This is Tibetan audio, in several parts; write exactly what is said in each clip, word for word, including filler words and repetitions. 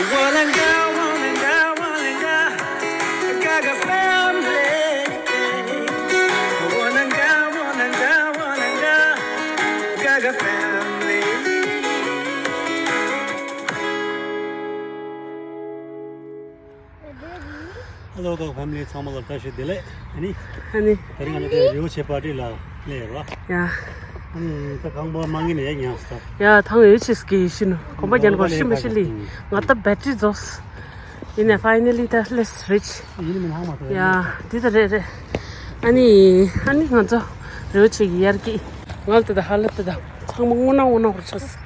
Wananga, wananga, wananga, Gaga family. Wananga, wananga, wananga, Gaga family. Hello, Gaga family. ཚང་མ་ལ་བཀྲ་ཤིས་བདེ་ལེགས། ཨ་ནི། ཨ་ནི། དེ་རིང་ང་ཚོ་དེ་རི་བོ་ཆེ་པར་ཊི་ལ་སླེབས་ཡོད་ར། ཡ། ཨ་ནི་ད་གང་པོ་མ་ངེས་ནས་ཡ་ཉལ་སོང་། ཡ་ཐང་ཡོད་ཆེ་སྐྱེ་ཤི་ནོ་གོམ་པ་རྒྱན་གོ་ཤི་མི་ཤི་ལི། ང་ད་བེ་ཊི་རི་རྫོགས། ཡིན་ནས་finally ད་let's reach. ཡིན་མིན་ཧང་མ་ཐོག་ཡ་འདི་ད་རེད་རེད། ཨ་ནི་ཨ་ནི་ང་ཚོ་རི་བོ་ཆེ་གི་ཡར་གི་ང་ལ་ད་ད་ཧ་ལ་ད་ད་ཚང་མ་སྔོ་ནག་སྔོ་ནག་རུ་ཆགས།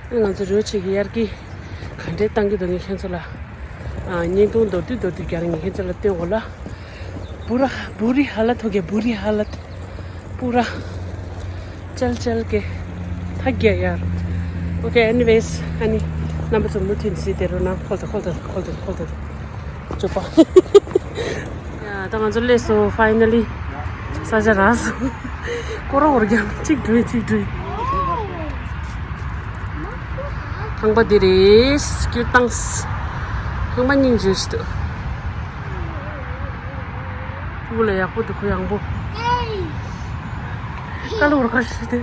ཨ་ནི་ང་ཚོ་རི་བོ་ཆེ་གི་ཡར་གི་ག་འདྲས་བཏང་གི་འདུག་ངས་ཁྱེད་ཚོ་ལ་ཨ་བརྙན་ཐུང་མདོར་བསྡུས་མདོར་བསྡུས་རྒྱག་ངས་ཁྱེད་ཚོ་ལ་སྟོན་གོ་ལ། बुरा बुरी हालत हो गया, बुरी हालत। पूरा चल चल के थक गया यार। Okay, anyways, ཨ་ནི་རྣམ་པ་ཚོ་མུ་མཐུད་གཟིགས་བསྡད་རོགས་གནང་། ཁོལ་ཏེ་ཁོལ་ཏེ་ཁོལ་ཏེ་ཁོལ་ཏེ། ཅོ་པ། ཡ་ད་ང་ཚོ་སླེབས་སོང་finally། ས་ཆ་རག་སོང་། སྐོར་ར་སྐོར་རྒྱབ་གཅིག་འགྲོ་གཅིག་འགྲོ། ཁང་པ་འདི་རེད། སྐྱིད་ཏང་། ཁང་པ་སྙིང་རྗེ་ཞིག་འདུག་སྤུ་གུ་ལ་ཡག་པོ་འདུག་ཁོ་ཡང་པོ། ཀ་ལོར་ཁ་ཤི་དེ།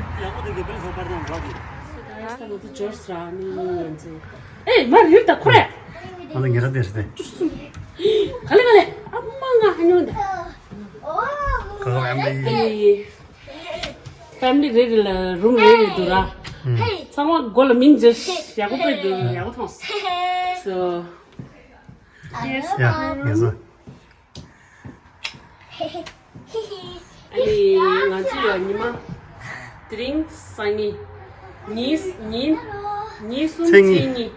ཨེ་མ་རིར་ད་ཁོ་རེ། ང་ལ་ཉེ་ར་དེ་རེད། ག་ལེ་ག་ལེ། ཨ་མ་ང་ཧ་ཉོ་འདི། ག་ག་ཨ་མ་ཡི། ཕེ་མི་ལི་རེ་རེ་ལ་རུམ་རེ་རེ་འདུག་ར། ཚང་མ་སྒོ་ལ་མིང་བརྗེ་ཡག་པོ་དཔེ་འདུག་ཡག་པོ་མཐོང་སོང་། ཡ་ངེས་སོ། ཨ་ནི་ང་ཚོ་ཡང་ཉི་མ་དེ་རིང་སང་ཉིན་ཉིན་ཉིན་ཉིན་གསུམ་ཚེས་གཉིས། ཚེས་གཉིས།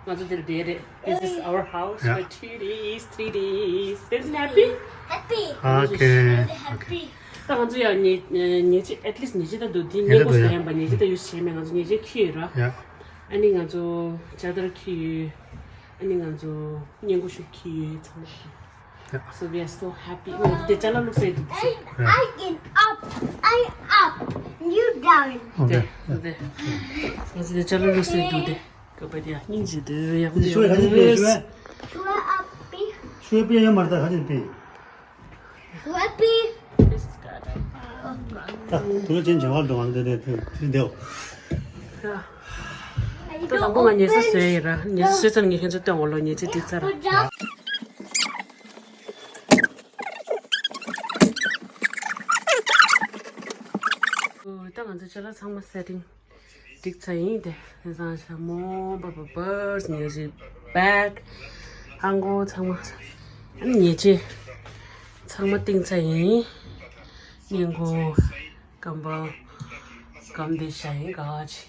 ང་ཚོ་འདིར་བསྡད་རེད། This is our house for two days, three days. Isn't happy? Happy. Okay. Happy. ད་ང་ཚོ་ཡང་ཉེ་ཉེ་ཆེ་at least ཉེ་ཆེ་ད་འདུག་དེ་ཉེ་པོ་ཟེར་ཡང་པ་ཉེ་ཆེ་ད་ཡོད་བྱས་མེད། ང་ཚོ་ཉེ་ཆེ་ཁྱི་ཡོད་ར། ཨ་ནི་ང་ཚོ་ཇ་དར་ཁྱི་ཡོད། ཨ་ནི་ང་ཚོ་སྙན་གོ་ཤུ་ཁྱི་ཡོད་ཚང་མ། So we are so happy. དེ་ཅ་ལག་བླུགས་ས་ཡོད་དེ། I am up. I am up. You down. Okay. དེ་དེ། ང་ཚོ་དེ་ཅ་ལག་བླུགས་ས་ཡོད་དེ། ག་པ་དེ་ཡ་སྙིང་རྗེ་འདོད་ཡག་པོ་ཡོད། ཤུ་ཨ་པི། ཤུ་ཨ་པི་ཡ་མར་ད་ཁ་ཅིག་པི། ཤུ་ཨ་པི། ད་དུ་ལ་ཅན་བྱ་བ་འགྲོ་བ་འདི་ནས་དེ་དེ་འདེའོ། ད་དང་པོ་ང་ཉལ་ས་བཟོས་ཡིན་ར། ཉལ་ས་བཟོས་ཚར་ངས་ཁྱེད་ཚོ་སྟོན་འོ་ལོ་ཉལ་ཆས་སྒྲིག་ཚར། ད་ང་ཚོ་ཅ་ལག་ཚང་མ་སེ་ཊིང་སྒྲིག་ཚར་ཡིན་ཏེ། དེང་སང་ཞྭ་མོ་བ་བ་བར་ཉལ་ཆས་བེག་ཧང་གོ་ཚང་མ་ཨ་ནི་ཉལ་ཆས་ཚང་མ་བཏིང་ཚར་ཡིན། སྙིང་གོ་སྐམ་པ་སྐམ་དེ་ཞྭ་ཡིན་ག་ཅི།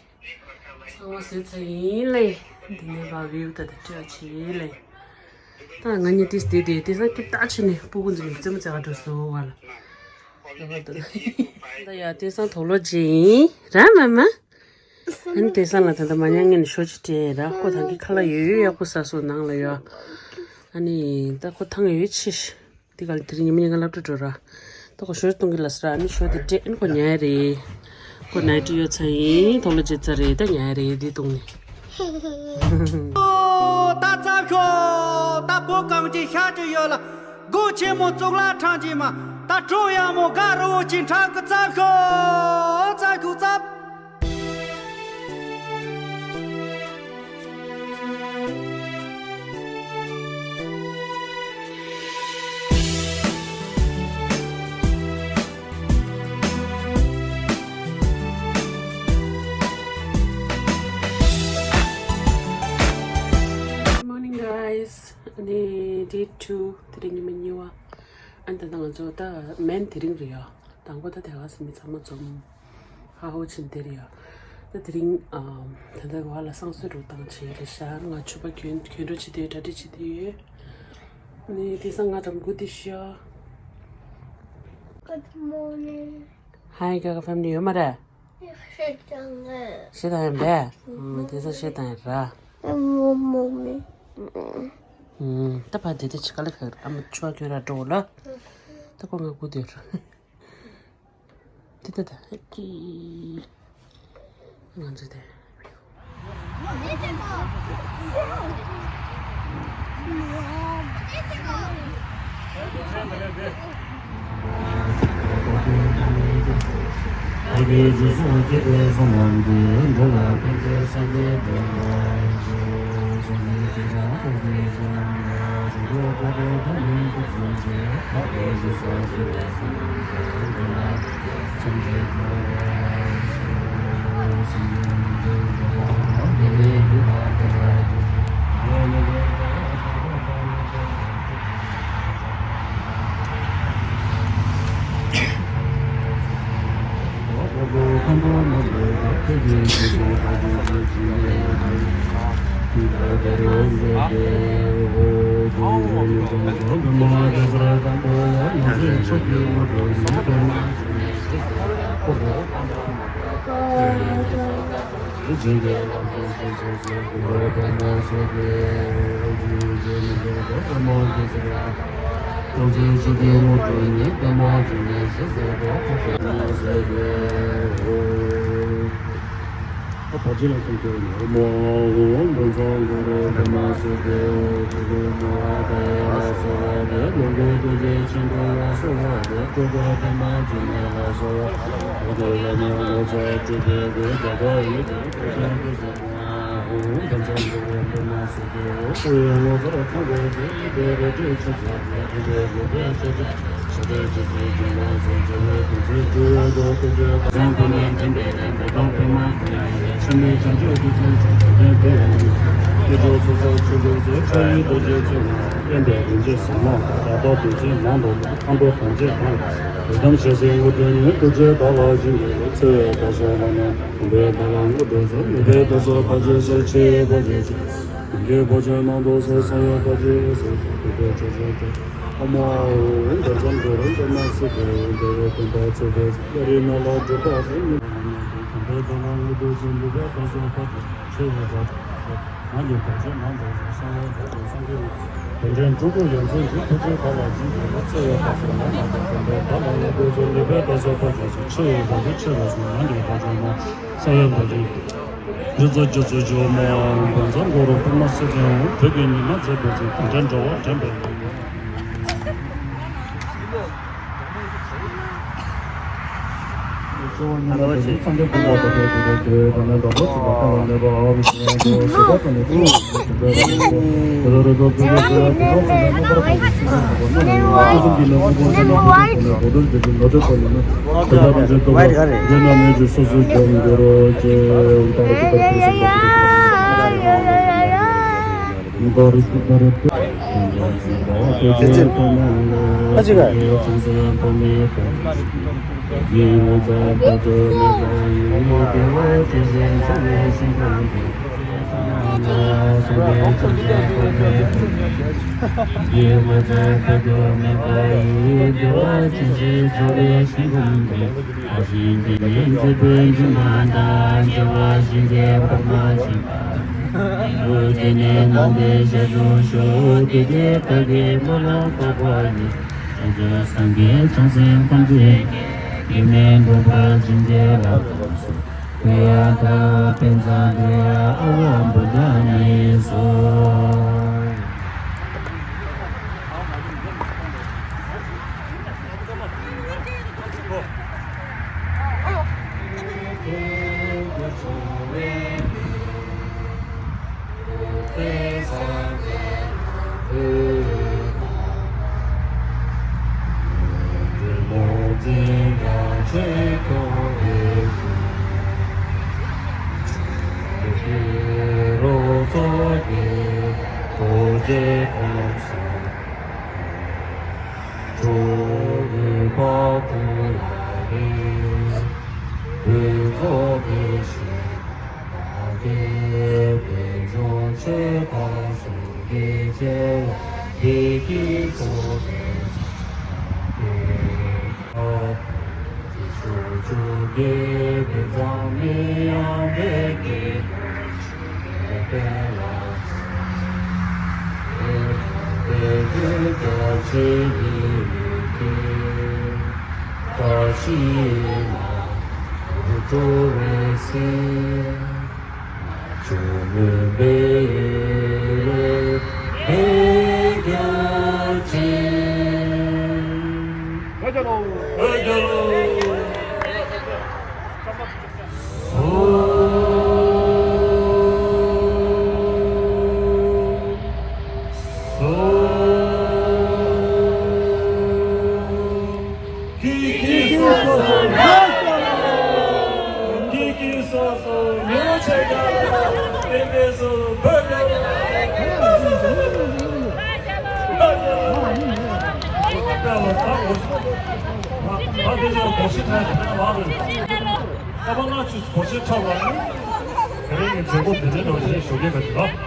ཚང་མ་བཟོས་ཚར་ཡིན་ལེ། འདི་ནས་བ་བིའུ་ད་ད་སྤྲོད་བྱེད་ལེ། ད་ང་གཉིས་ཏིས་དེ་དེ་དེང་སང་སྐྱིད་ད་ཆེ་ནས་སྤུ་གུ་འཛིན་རྩེ་མོ་བྱ་ག་འགྲོ་སོ་བ་ལ། ད་ཡ་དེང་སང་དོག་ལོ་རྗེ་ཡིན་ར་མ་མ། ཨ་ནི་དེང་སང་ལ་ད་ལྟ་མ་ཉང་ངན་ཤོ་ཅི་སྤྲད་ར་ཁོ་ཐང་གི་ཁ་ལག་ཡོད་ཡོད་ཡག་པོ་ཟ་སོ་ནང་ལ་ཡོད། ཨ་ནི་ད་ཁོ་ཐང་ཡོད་ཆེ་ཤི། དེ་ག་ལ་དེ་རིང་ཉི་མ་ཉིན་ག་སློབ་གྲྭ་འགྲོ་ར། ད་ཁོ་ཞོར་གཏོང་གི་ལ་སྲ་ཨ་ནི་ཞོར་དེ་སྤྲད་ཨ་ནི་ཁོ་ཉལ་རེད། ཁོ་ནའི་ཊི་ཡོད་ཚ་ཡིན་དོག་ལ་བྱེད་ཚ་རེད་ད་ཉལ་རེད་དེ་གཏོང་ནས། ད་ཚ་ཤོ་ད་བོ་གང་ཅི་ཤ་ཅི་ཡོད་ལ་སྒོ་ཆེན་མོ་བཙུགས་ལ་ཁྲང་ཅི་མ་ད་གྲོ་ཡག་མོ་ག་རུ་བོ་ཅི་ཁྲག་གི་ཚ་ཤོ་ཚ་ཤོ་ཚ། Good morning, guys. ཨ་ནི་day two དེ་རིང་ཉི་མ་གཉིས་པ། ཨ་ནི་ད་ལྟ་ང་ཚོ་ད་མན་དེ་རིང་རེད་ཡ། དང་པོ་ད་དེ་ག་སེ་མི་ཚང་མ་འཛོམས། ཧ་ཧོ་ཕྱིན་དེ་རེད་ཡ། ད་དེ་རིང་ཨམ་ད་ལྟ་བ་ལ་བསང་གསོལ་རུ་བཏང་བྱས་རེད་ཤག་ང་ཕྱུ་པ་གྱོན་གྱོན་འགྲོ་བྱེད་དུ་ཡོད། གྲ་སྒྲིག་བྱེད་དུ་ཡོད། ནི་དེང་སང་ང་དམ་གུ་དེ་ཤག Good morning. Hi, Gaga family ཡོད་མ་རེད། ཤེས་དང་ངས། ཤེས་དང་ཡིན་པས། ཨམ་དེང་སང་ཤེས་དང་ཡིན་ར། ཨ་མོ་མོ་མི། ཨམ་ད་ཕ་དེ་དེ་ཅི་ག་ལ་ཕེབས་ར་ཨ་མ་ཕྱུ་པ་གྱོན་ར་འགྲོ་ལ། ད་ཁོ་ང་སྒུག་བསྡད་ར། དེ་ད་ད་ཧེ་ཀི། ང་ཚོ་དེ། ད་དེ་ཚོ་སྒོར་གཞས་ཁྲལ་དེ་འདྲ་མང་རེད། ཨ་མ་ལགས་ཀྱིས་སྒོར་གཞས་འཁྲབ་པ་ནི། དེ་རིང་གི་མཛད་སྒོ་འདི་འདྲའི་ནང་བཞིན་ཞུ་གི་ཡོད་པ་རེད།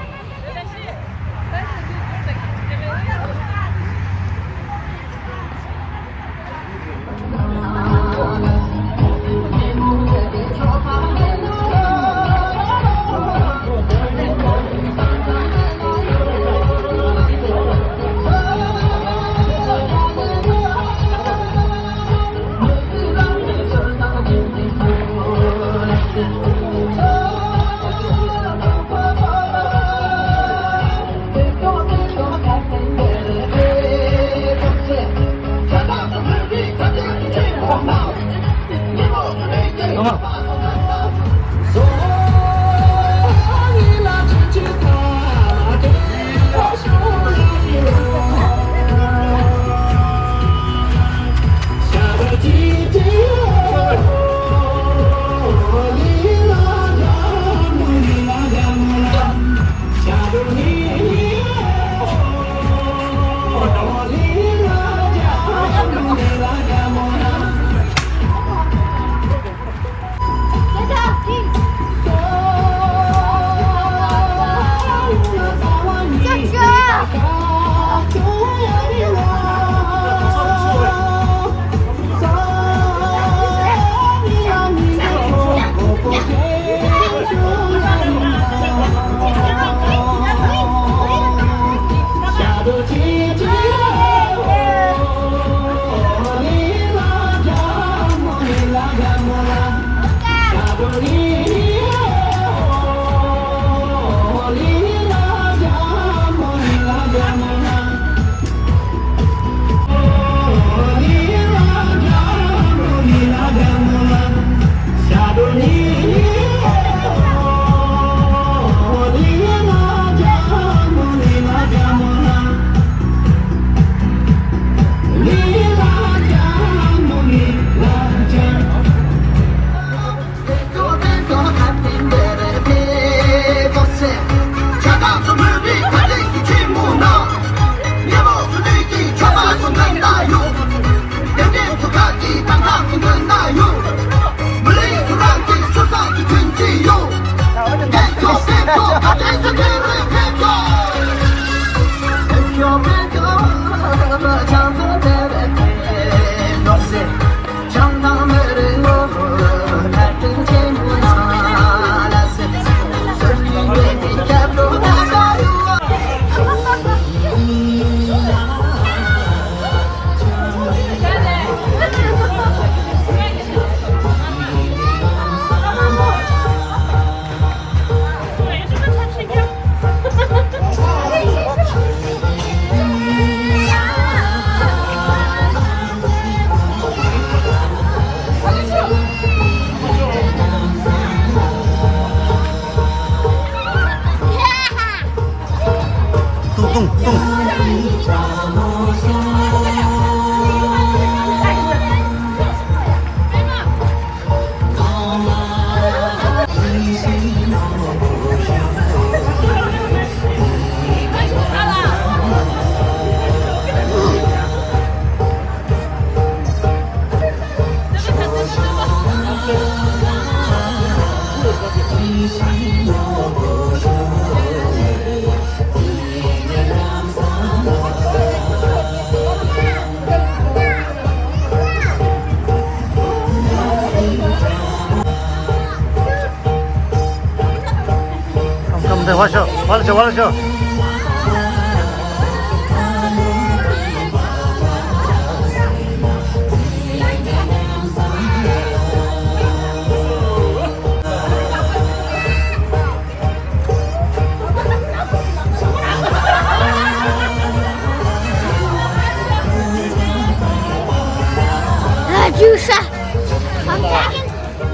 ཏུང་ཏུང་ཏུང་།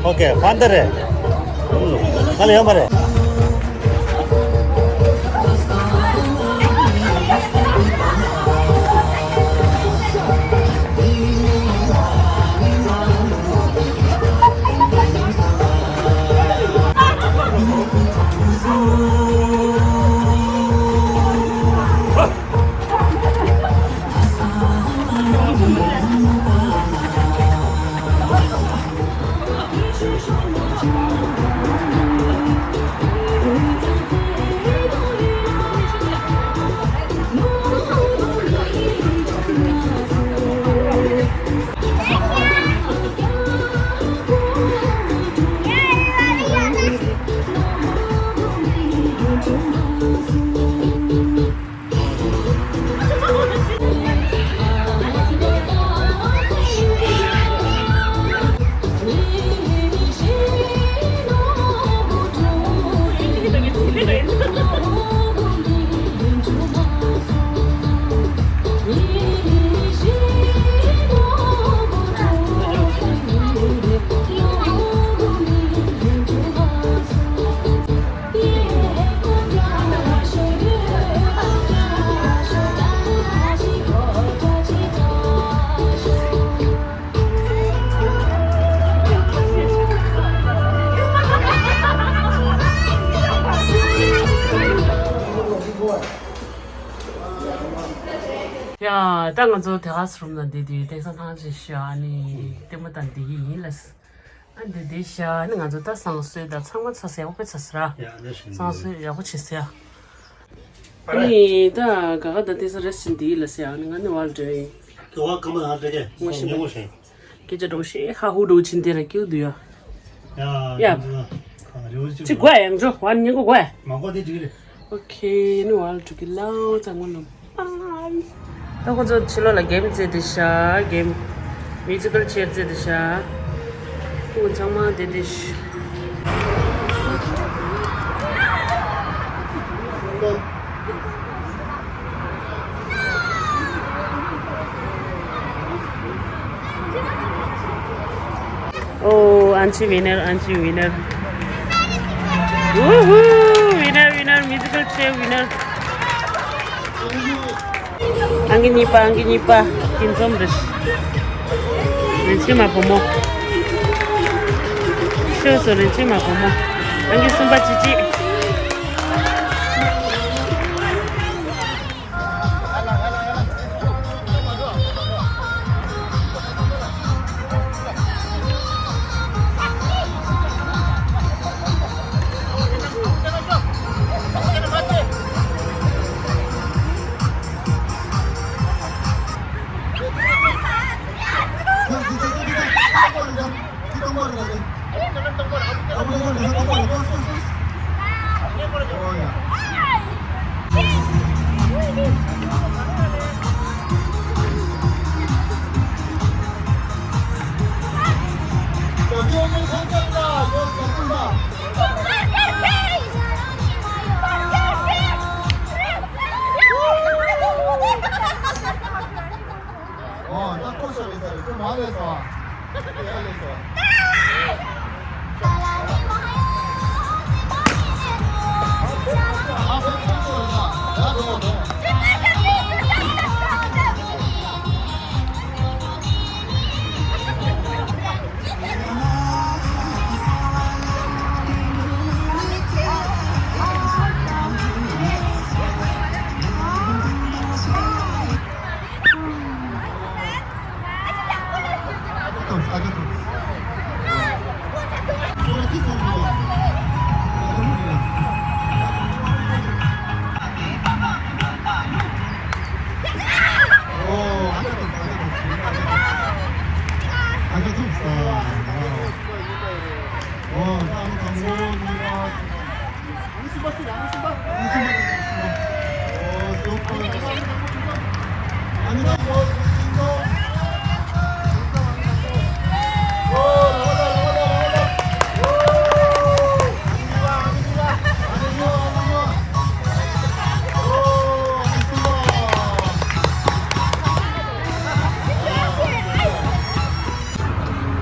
ཨོ་ཁེ། ཕན་ཐོགས་རེད། ཁ་ལ་ཡོད་མ་རེད། ཡ། ད་ང་ཚོ་དེ་ག་སི་རུམ་ལ་འདི་དུས་དེང་སང་ཐང་ཆད་ཤག་ཨ་ནི་ལྟད་མོ་ལྟ་འདི་ཡི་ཡིན་ལ། ཨ་འདི་འདི་ཤག་ཨ་ནི་ང་ཚོ་ད་བསང་གསོལ་དང་ཚང་མ་ཚར་ཟེར་ཡག་པོ་ཚར་ཟེར་ར། ཡ་ཨ་ནི་བསང་གསོལ་ཡག་པོ་བྱེད་ཟེར་ཡ། ཨ་ནི་ད་ག་ག་ད་དེང་སང་རེས་ཟིན་འདི་ཡི་ལ་ཟེར་ཡ། ཨ་ནི་ང་ནི་ཝལ་འགྲོ་ཡིན། དེ་བ་ཀ་མ་ལ་འགྲོ་གི་ངོ་ཤེས་པ། སྐད་ཆ་འགྲོ་ཤེས་ཧ་ཧུ་འགྲོ་ཕྱིན་དེ་ར་སྐྱིད་འདུག་ཡ། ཡ། ཅི་དགོས་ཡང་འགྲོ་བ་ཉིན་གོ་དགོས། མ་གོ་དེ་ཅིག་རེད། ཨོ་ཁེ་ནི་ཝལ་འགྲོ་གི་ལའོ་ཚང་མ་ལོ། ད་ཁོ་ཚོ་ཕྱི་ལོགས་ལ་གེམ་རྩེ་དེ་ཤག་གེམ། མིའུ་ཛི་ཀལ་ཅེར་རྩེ་དེ་ཤག་ཁོ་ཚང་མ་དེ་དེ་ཤག Oh, Anchi winner, Anchi winner. Woohoo! Winner, winner, musical chair winner. ཨང་ཀི་གཉིས་པ། ཨང་ཀི་གཉིས་པ། ཀུན་འཛོམས་རེད། རིན་ཆེན་མ་བུ་མོ། ཤོད་སོ། རིན་ཆེན་མ་བུ་མོ། ཨང་ཀི་གསུམ་པ་ཅི་ཅི། ཨོ། ད་ཁོ་ཤོར་རེད་ས་རེད། ཁོ་མ་ལས་སོང་། ཁོ་ཡ་ལས་སོང་། ཨ་ཕའི་ཁོ་ཤོར་རེད་ས། ཡ་འགྲོ་འགྲོ།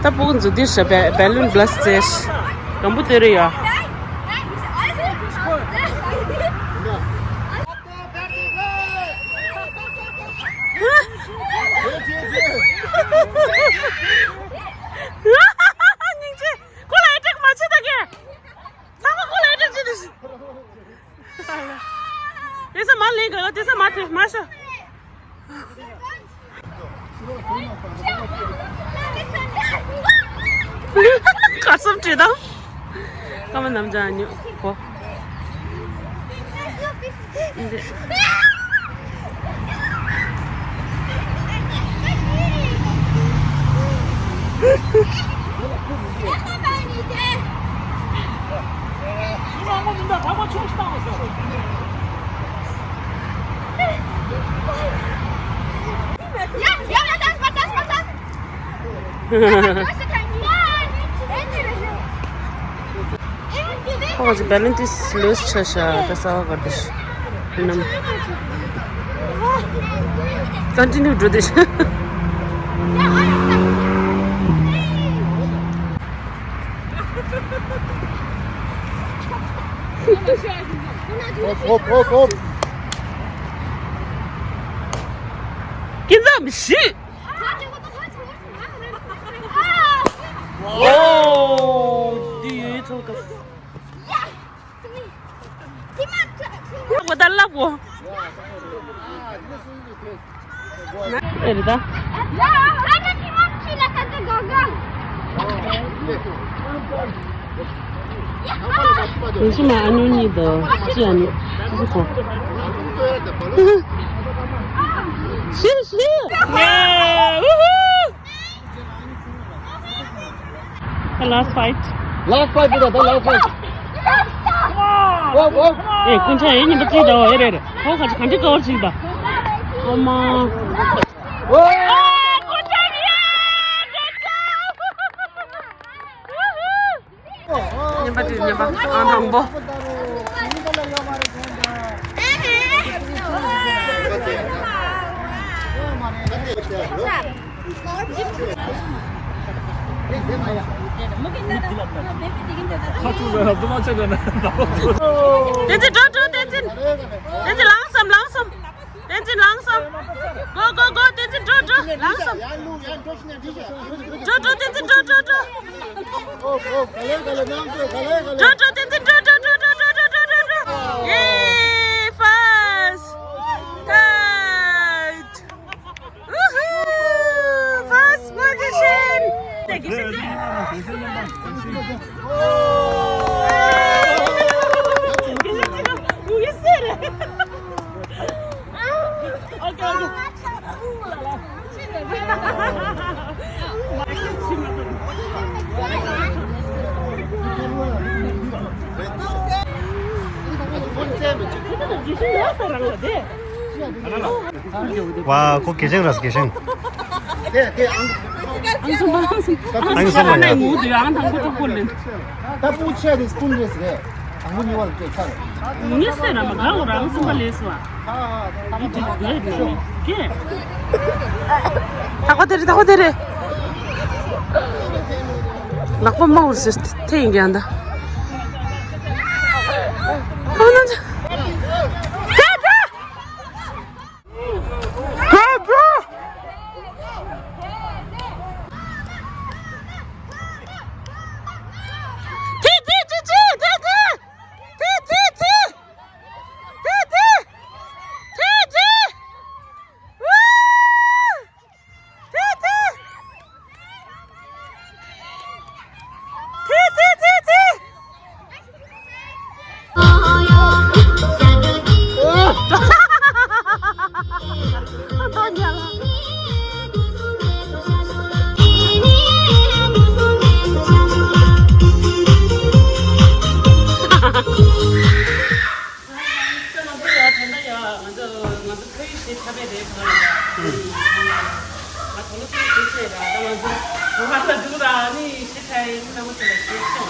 ད་ཕྲུ་གུ་ཚོ་འདིར་ཤ་བེ་བེ་ལུན་བྷ་ལ་སི་ཊི་རྩེ། སྒམ་པོ་སྟོན་རེ་ཡོད། སྙིང་རྗེ། ཁོ་ལ་ཨེ་ཊེག་མ་བྱེད་ད་གས། ཚང་མ་ཁོ་ལ་ཨེ་ཊེག་བྱེད་དུ། དེ་ས་མ་ལེན་ག་དེ་ས་མ་དེ་མ་ཤོ། ཁ་སུམ་བྲིས་དང་། ཀ་མ་ནམ་ཇ་ཉོ་གོ། འདི། ཁོ་ཚོ་བེ་ལུན་དེ་ལུས་ཆ་ཤ་ད་ས་བ་གར་དུ་ཤི་ནམ། ཀོན་ཊི་ནིའུ་འགྲོ་དུ་ཤི། ཧོབ་ཧོབ་ཧོབ་ཧོབ། ཀིན་ཙམ་ཤི། ཨོ། དེ་ཡོད་ཚོད་ཀ། ཁོ་ ད་ལབ་འོ། ཨེ་རེད་ད། དེ་ཕྱི་མ་ཨ་ནུ་གཉིས་དང་ཅི་ཨ་ནུ་ཅི་ཁོ། ཤི་ཤི། Last fight. Last fight, brother, the last fight. Wow, wow. ཨེ་ཀུན་ཆ་ཡེ་ཉིན་པ་ཙི་ད་ཨེ་རེད། ཁོ་ཁ་ཅིག་གང་ཅི་ཀ་བར་ཅིག་ད། ཨོ་མ། Wow. ཉན་པ་དེ་ཉན་པ་ཨང་དང་པོ། བསྟན་འཛིན་འགྲོ་འགྲོ། བསྟན་འཛིན། བསྟན་འཛིན་ལངས་སམ་ལངས་སམ། བསྟན་འཛིན་ལངས་སམ། གོ་གོ་གོ། བསྟན་འཛིན་འགྲོ་འགྲོ། ལངས་སམ། འགྲོ་འགྲོ། བསྟན་འཛིན་འགྲོ་འགྲོ་འགྲོ། འགྲོ་འགྲོ། བསྟན་འཛིན་འགྲོ་འགྲོ་འགྲོ། ཡེ། First. Woohoo! First position. ཝ། ཁོ་གད་ཕྱིན་ར་གད་ཕྱིན། དེ་དེ་ཨང་། ཨང་གསུམ་པ། ཨང་གསུམ་པ་ཡ། ངུ་དུས་ཨང་དང་པོ་ཐོག་ཁོ་ལེན། ད་སྤུན་ཆེ་རེད། སྤུན་རེད་ཟེར། དང་པོ་གཉིས་པ་ལ་སྤྲད་ཚར། ངས་ཟེར་ན་མ་གང་རང་གསུམ་པ་ལས་སོ། ཨ་ཨ་ཨ། ད་ཁོ་དེ་རེད། ད་ཁོ་དེ་རེད། ལག་པ་མ་འུར་ཟེར་ཐེ་ཡིན་ཀྱང་ད། ཨ་ན། ང་ཚོ་ང་ཚོ་ཕ་ཡུལ་ཞེ་ཁྱབ་པའི་རེད་གང་ལ། ང་ཚོ་ལོ་ཚོད་ཞེ་ཆེ་ར། ད་ང་ཚོ་ང་ཚོ་འདུག་ར། ནི་ཞེ་ཁ་ཡིན་ན་ང་ཚོ་ལ་ཞེ་ཆེ།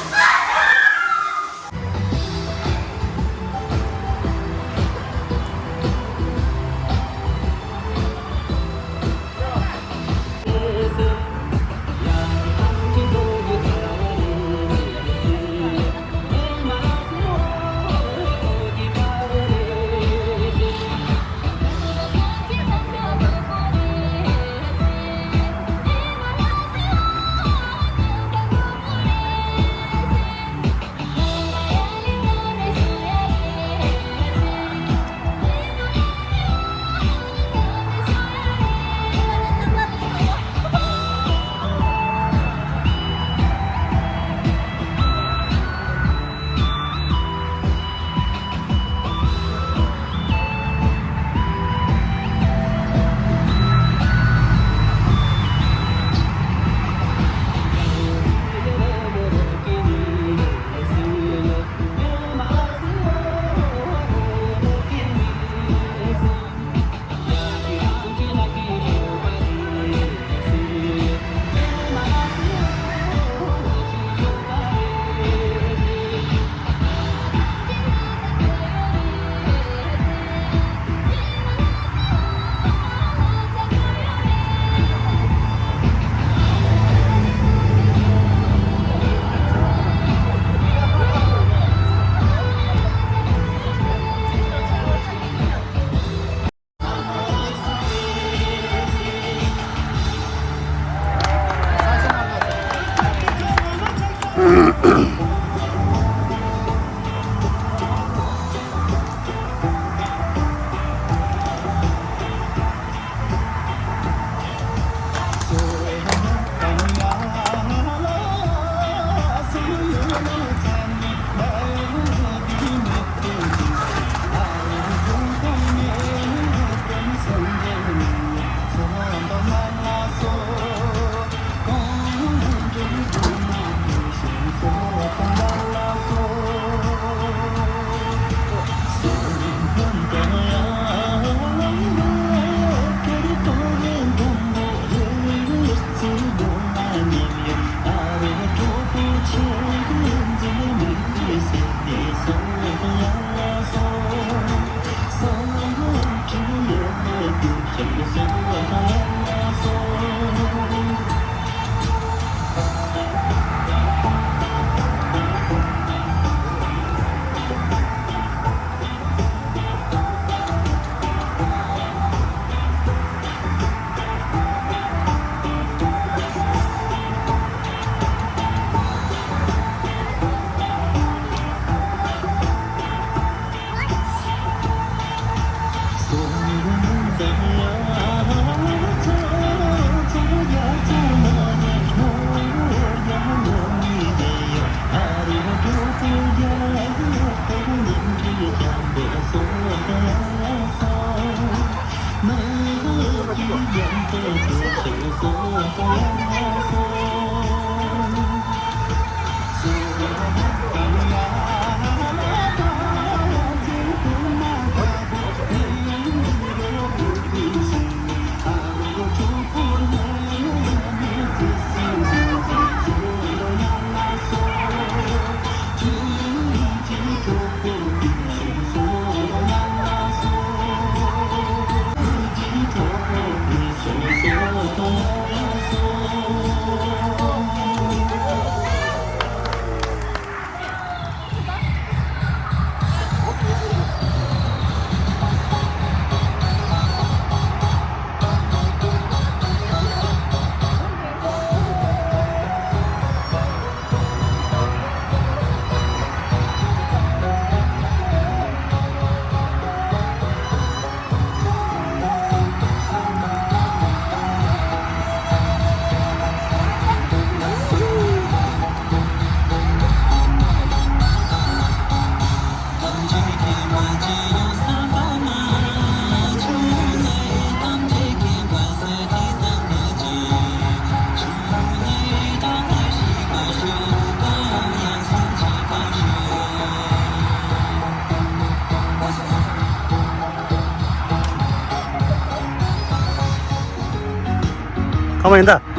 ཁ་མ་ཡིན་ད།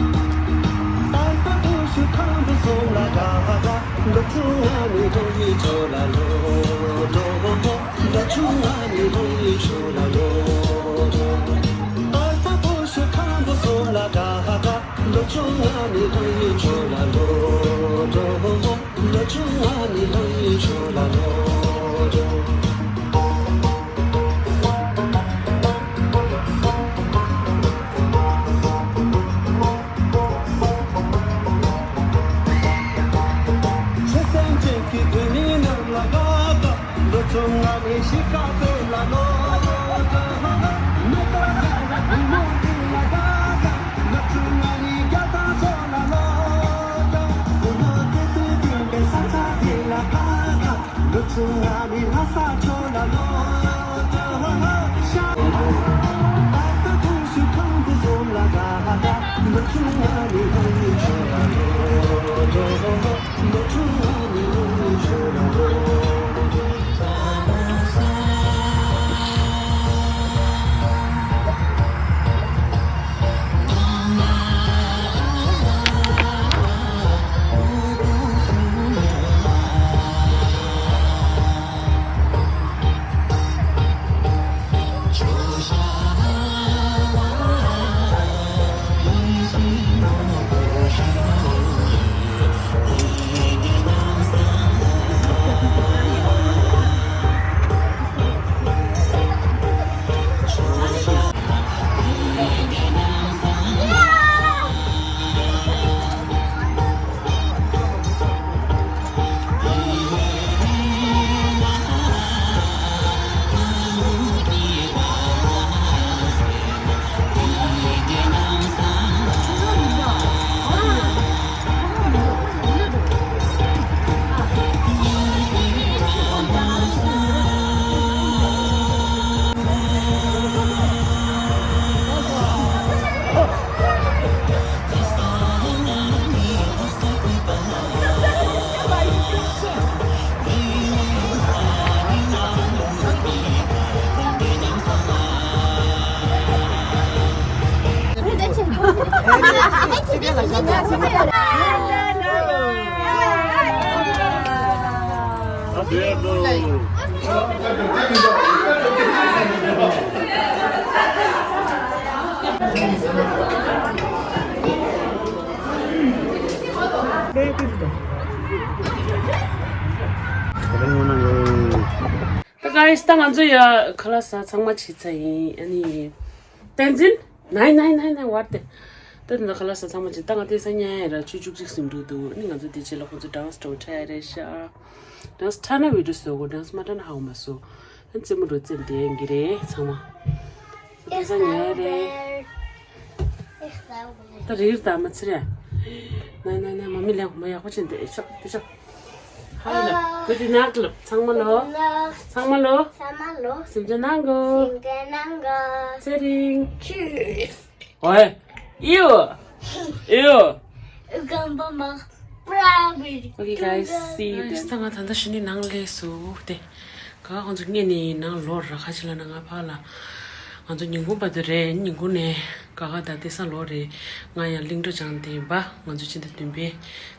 ད་guys, ད་ང་ཚོ་ཡ་ཁ་ལག་ཟ་ཚང་མ་བྱས་ཚར་ཡིན། ཨ་ནི་བསྟན་འཛིན། ནའི་ནའི་ནའི་ནའི་བར་དེ། ད་དེ་འདྲ་ཁ་ལག་ཟ་ཚང་མ་བྱས། ད་ང་དེ་ས་ཉལ་ཡ་ར་ཆུ་བཅུ་གཅིག་ཟིན་འགྲོ་འདུག་ཨ་ནི་ང་ཚོ་དེ་རྗེས་ལ་ཁོང་ཚོ་dance འགྲོ་འཁྲབ་ཡ་རེད་ཤག dance འཁྲབ་ན་video བཟོ་དགོས། dance མ་འཁྲབ་ན་ཧ་གོ་མ་སོང་། ཨ་ནི་རྩེད་མོ་འགྲོ་རྩེད་བསྡད་ཡིན་གྱི་རེད་ཚང་མ། དེ་ས་ཉལ་ཡ་རེད། ད་རིལ་ད་མ་ཚིར་ཡ། ནའི་ནའི་ནའི་མ་མི་ལེན་མ་ཡག་པོ་ཅན་དེ་ཨེ་ཤག་དེ་ཤག Good night ལབ། ཚང་མ་ལོ། ཚང་མ་ལོ། ཚང་མ་ལོ། སེམས་ཅན་ནང་གོ། སེམས་ཅན་ནང་གོ། ཚེ་རིང་། Cheers. ཨོའི། ཨིའུ། ཨིའུ། Okay, guys, see you then. ད་ང་ད་ལྟ་ཤི་ནི་ནང་ལས་སུ་དེ། ག་ག་ཁོང་ཚོ་ངེད་ནི་ནང་ལོག་ར། ཁ་ཅིག་ལ་ན་ང་ཕ་ལ། ང་ཚོ་ཉིན་གུང་བར་དུ་རེད། ཉིན་གུང་ནས་ག་ག་ད་དེ་ས་ལོག་རེད། ང་ཡང་གླིང་འགྲོ་སྦྱངས་ཏེ་ཡིན་པ། ང་ཚོ་ཕྱི་ཟླ་བདུན་པའི་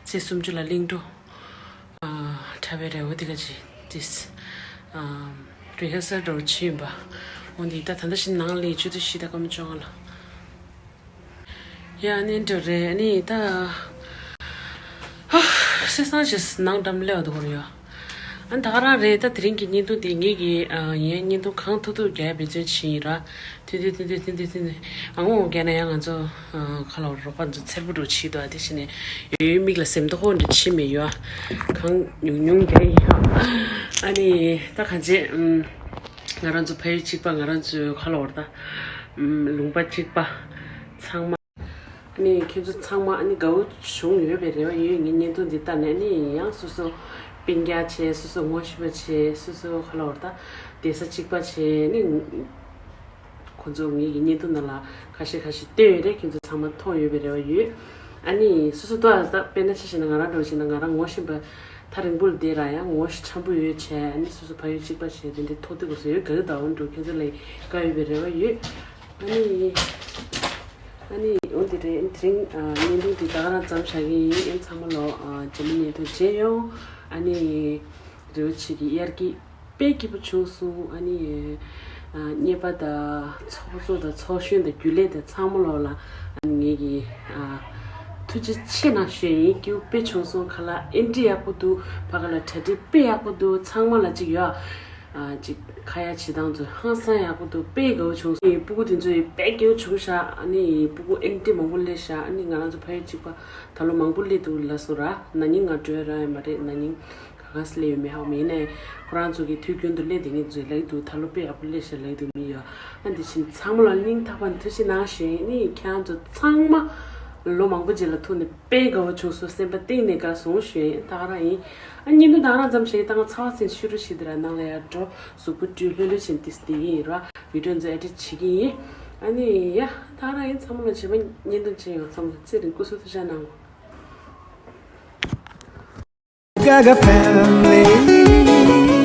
ཚེས་སུམ་ཅུ་ལ་གླིང་འགྲོ། ཨ། འཁྲབ་པའི་རེ་བ་དེ་ག་ཅི་ཏིས། ཨ། rehearsal འགྲོ་ཕྱིན་པ། འོན་ཏེ་ད་ད་ལྟ་ཞིག་ནང་ལས་ཆུ་ཚོད་བཞི་དང་སྐར་མ་བཅོ་ལྔ་ལ། ཡ་ནི་འགྲོ་རེད་ནི་ད། ཧ། སེ་སང་ཞིག་ནང་འགྲམ་སླེབས་འདུག་གོ་ཡ། ཨ་ད་ག་རང་རེད། ད་དེ་རིང་གི་བརྙན་ཐུང་དེ་ངེད་ཀྱི་ཨ་ཡིན། བརྙན་ཐུང་གང་ཐུབ་ཐུབ་རྒྱག་འབད་བརྩོན་བྱེད་ཡིན་ར། ཐུན་ཐུན་ཐུན་ཐུན་ཐུན་ཐུན་ཐུན། ཨ་ངོ་རྒྱག་ན་ཡང་ང་ཚོ་ཨ་ཁ་ལོ་རོགས་པ་ཚོ་འཚེར་པོ་འགྲོ་བྱེད་དོ། ཨ་དེ་བྱས་ནས་ཡོད་ཡོད་མིག་ལ་སེམས་ཏོ་ཧོ་འདྲ་བྱེད་མེད་ཡོད། ཨ་གང་ཉུང་ཉུང་རྒྱག་ཡིན་ཡོད། ཨ་ནི་ད་གང་བྱེད། ཨམ། ང་རང་ཚོ་ཕ་ཡུལ་གཅིག་པ། ང་རང་ཚོའི་ཁ་ལོ་བར་ད། ཨམ། ལུང་པ་གཅིག་པ། ཚང་མ། ཨ་ནི་ཁྱེད་ཚོ་ཚང་མ་ཨ་ནི་དགའ་བོ་བྱུང་ཡོད་པའི་རེ་བ་ཡོད། ངའི་བརྙན་ཐུང་འདི་ལྟ་ནས་ཨ་ནི་ཡང་སོ་སོ་སྤུན་ཀྱག་བྱས། སོ་སོ་ངོ་ཤེས་པ་བྱས། སོ་སོ་ཁ་ལོ་བར་ད་བསྡད་ས་གཅིག་པ་བྱས། ཨ་ནི་ཁོ་ཚོ་ངེད་ཀྱི་བརྙན་ཐུང་ནང་ལ་ཁ་ཤས་ཁ་ཤས་བཏོན་ཡོད་རེད། ཁྱེད་ཚོ་ཚང་མ་མཐོང་ཡོད་པའི་རེ་བ་ཡོད། ཨ་ནི་སོ་སོ་ལྟོས་ཨ་ད་དཔེར་ན་ཆ་བཞག་ན་ང་རང་འདྲ་བོ་བྱས་ན་ང་རང་ངོ་ཤེས་པ་ཐག་རིང་པོ་ལ་བསྡད་ར་ཡང་ངོ་ཤེས་འཆམ་པོ་ཡོད་བྱས། ཨ་ནི་སོ་སོ་ཕ་ཡུལ་གཅིག་པ་བྱས། དེ་འདྲའི་ཐོག་དེ་གོ་སོ་ཡོད་དགའ་གི་ད་འོན་འགྲོ་ཁྱེད་ཚོ་ལ་དགའ་ཡོད་པའི་རེ་བ་ཡོད། ཨ་ནི། ཨ་ནི་འོ་འདི་རེད། དེ་རིང་ཨ་བརྙན་ཐུང་འདི་ད་ག་རང་མཚམས་བཞག་གི་ཡིན། ཨེ་ཚང་མ་ལོ་ཨ་རྗེས་མ་བརྙན་ཐུང་མཇལ་ཡོང་། ཨ་ནི་རེ་བ་བྱེད་ཀྱི། དབྱར་སྐྱིད་དཔེ་སྐྱིད་པོ་བྱུང་སོང་། ཨ་ནི་ཨ་རྙེད་པ་དང་ཚོགས་གཙོ་དང་ཚོགས་གཞོན་དང་རྒྱུན་ལས་དང་ཚང་མ་ལོ་ལ་ཨ་ནི་ངེད་ཀྱི་ཨ་ཐུགས་རྗེ་ཆེ་གནང་ཞུ་ཡིན། སྐྱིད་པོ་དཔེ་བྱུང་སོང་། ཁ་ལག་ཨེ་འདྲ་ཡག་པོ་འདུག་ཕ་ག་ལ་གྲ་སྒྲིག་དཔེ་ཡག་པོ་འདུག་ཚང་མ་ལ་གཅིག་ཡོད། ཨ་ཅིག་ཁ་ཡ་བྱེད་སྟངས་ཚོ་ཧང་སང་ཡག་པོ་འདུག་དཔེ་དགའ་བོ་བྱུང་སོང་། སྤུ་གུ་དེ་ཚོ་ཡི་དཔེ་སྐྱིད་པོ་བྱུང་ཤག་ཨ་ནི་སྤུ་གུ་ཨེ་འདྲ་མང་པོ་སླེབས་ཤག་ཨ་ནི་ང་རང་ཚོ་ཕ་ཡུལ་གཅིག་པ་ད་ལོ་མང་པོ་སླེབས་འདུག་ལབ་སོང་ར། ན་ནིང་ང་འགྲོ་ཡ་རག་ཡ་མ་རེད། ན་ནིང་ག་ག་སེ་སླེབས་ཡོད་མེད་ཧ་གོ་མེད། ཡིན་ནའི་ཁོ་རང་ཚོ་གི་དུས་རྒྱུན་དུ་སླེབས་བསྡད་མཁན་ཚོས་ལབ་ཀྱི་འདུག་ད་ལོ་དཔེ་ཡག་པོ་སླེབས་ཤག་ལབ་ཀྱི་འདུག་མི་ཡོད། ཨ་འདི་བཞིན་ཚང་མ་ལ་སྙིང་ཐག་པ་ནས་ཐུགས་རྗེ་གནང་ཞུ་ཡིན། ཨ་ནི་ཁྱེད་རང་ཚོ་ཚང་མ་ལོ་མང་པོ་རྗེས་ལ་ཐུག་ནས་དཔེ་དགའ་བོ་བྱུང་སོང་། སེམས་པ་གཏིང་ནས་དགའ་སོང་ཞུ་ཡིན། ད་ག་རང་ཡིན། ཨ་བརྙན་ཐུང་ད་ག་རང་ཙམ་ཞིག་ད་ང་ཚ་བ་ཚིན་ཤུ་རུ་ཞིག་དེ་ར་ནང་ལ་ཡར་འགྲོ། གཟུགས་པོ་བཀྲུས་ལྷོད་ལྷོད་བྱས་ཏིས་བསྡད་ཀྱི་ཡིན་ར། བི་ཌིའོ་ཚོ་ཨེ་ཌིཊ་བྱེད་ཀྱི་ཡིན། ཨ་ནི་ཡ་ད་ག་རང་ཡིན། ཚང་མ་ལ་རྗེས་མ་བརྙན་ཐུང་མཇལ་ཡོང་། ཚང་མ་ལ་ཚེ་རིང་སྐུ་གཟུགས་ཐུགས་ཅག་གནང་། Gaga family.